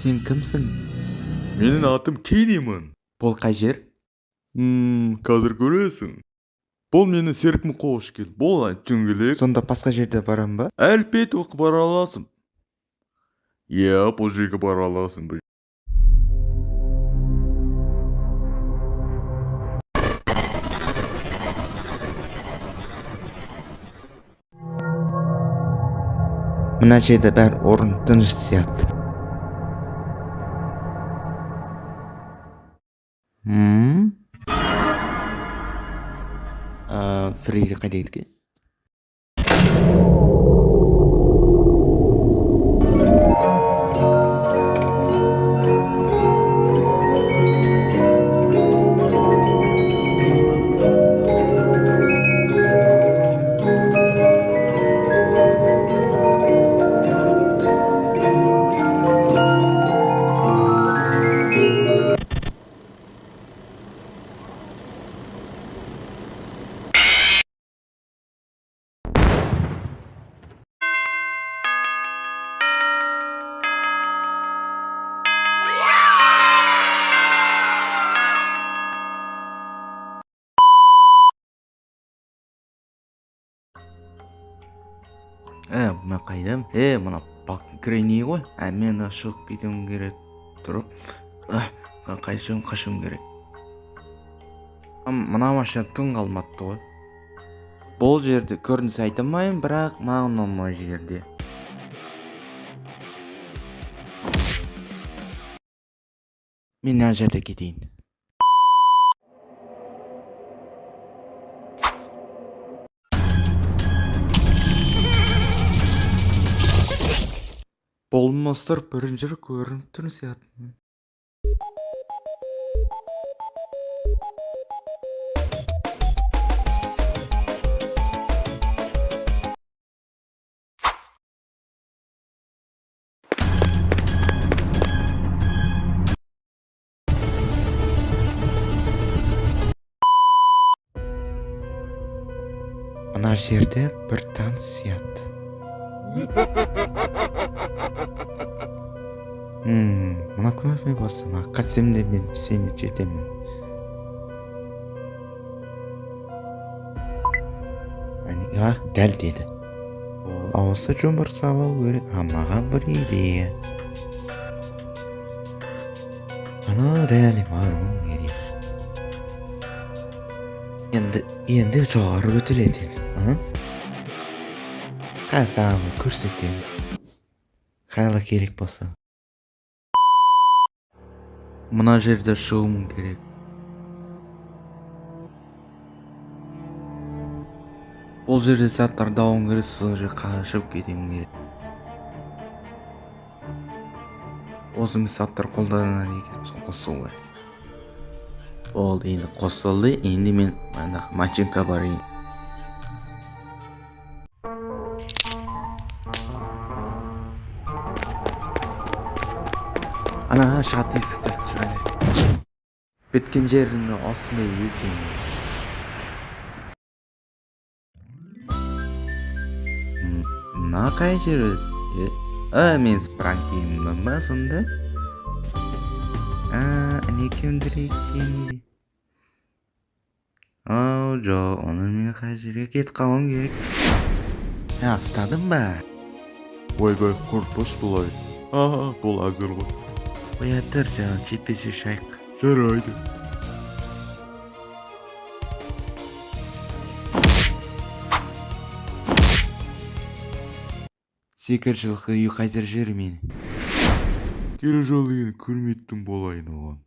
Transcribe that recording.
Сен кімсің? Менің атым Кейнимін. Бұл қай жер? Қазір көресің. Бұл менің серігім, қош кел. Бұл дөңгелек. Сонда басқа жерде барам ба? Әлбетте, бара аласың. Иә, бұл жерге бара аласың. Мына жерде бәрі орын тыныш сияқты. М? Фредди қайда кеткен? Мен қайдам? Мына Гренни ғой. Мен шығып кетуім керек тұрып. Қашуым, қашуым керек. Мына машина тым қалмапты ғой. Бұл жерде көрініс айта алмаймын, бірақ маған ұнамай жерде. Мен мына жерде кетейін. Бұл монстр бірінші рет көрініп тұр сияқты. Мына жерде бір таныс сияқты. Мына кнопканы бассам, қасым де мен сені жетемін. Әне, дәл деді. Ол ауызда жұмыр салу керек, маған бір идея. Ана дәл баруым керек. Енді жоғары көтеріледі. Қазір саған көрсетемін. Қайла керек болса. Мына жерде шығуым керек. Бұл жерде заттарды алуым керек, сол жерге қашып кетуім керек. Осы заттар қолданады екен, соны қосу керек. Болды, енді қосылды. Енді мен ана машинка барайын. Ана шығады есікті, шығады. Біткен жердің осындай екен. Мына қай жер өзі? Мен спранкеймін ба сонда? Не кімдір екен? Ау, жоқ, оны мен қай жерге кетіп қалуым керек? Ұстадым ба? Ойбай, қорықпашы былай. Бұл әзіл ғой. Қоя тұр, жаңа жетпесе шайық. Жарайды. Секір жылқы үй қайтарып жібер мені. Келе жол деген көрметтің болайын оған.